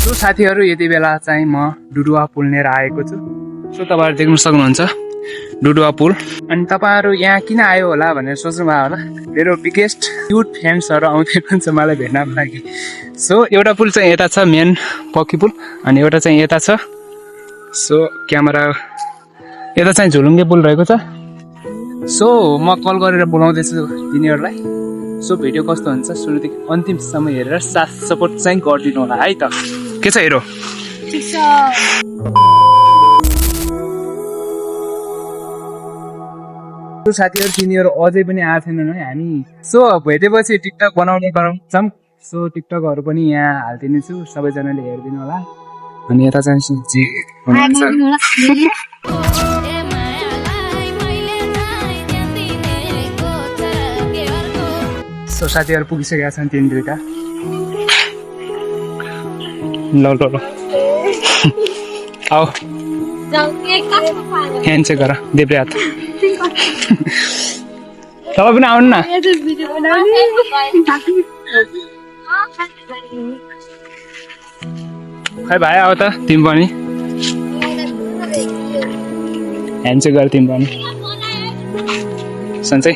So साथीहरू यति बेला चाहिँ म डुडुवा पुल लिएर आएको छु। सो तपाईँहरू देख्न सक्नुहुन्छ डुडुवा पुल। अनि तपाईँहरू यहाँ किन आयो होला भनेर सोच्नुभयो होला। मेरो बिगेस्ट क्युट फ्यान्सहरू आउँदै हुन्छ मलाई भेट्नको लागि। सो एउटा पुल चाहिँ यता छ मेन पक्की पुल, अनि एउटा चाहिँ यता छ। सो क्यामेरा यता चाहिँ झुलुङ्गे पुल रहेको छ। सो म कल गरेर बोलाउँदैछु तिनीहरूलाई। सो भिडियो कस्तो हुन्छ सुरुदेखि अन्तिमसम्म हेरेर साथ सपोर्ट चाहिँ गरिदिनु होला है त। के छ हेरो साथीहरू तिनीहरू अझै पनि आएको छैनन् है हामी। सो भेटेपछि टिकटक बनाउने गराउँछौँ। सो टिकटकहरू पनि यहाँ हालिदिनेछु, सबैजनाले हेरिदिनु होला। अनि यता चाहिँ सो साथीहरू पुगिसकेका छन् तिन दुईटा। ल ल ल आओ ह्यान्ड चेक गर देब्रे हात। तपाईँ पनि आउनु न। खै भाइ आऊ त तिमी पनि ह्यान्ड चेक गर तिमी पनि। सन्चै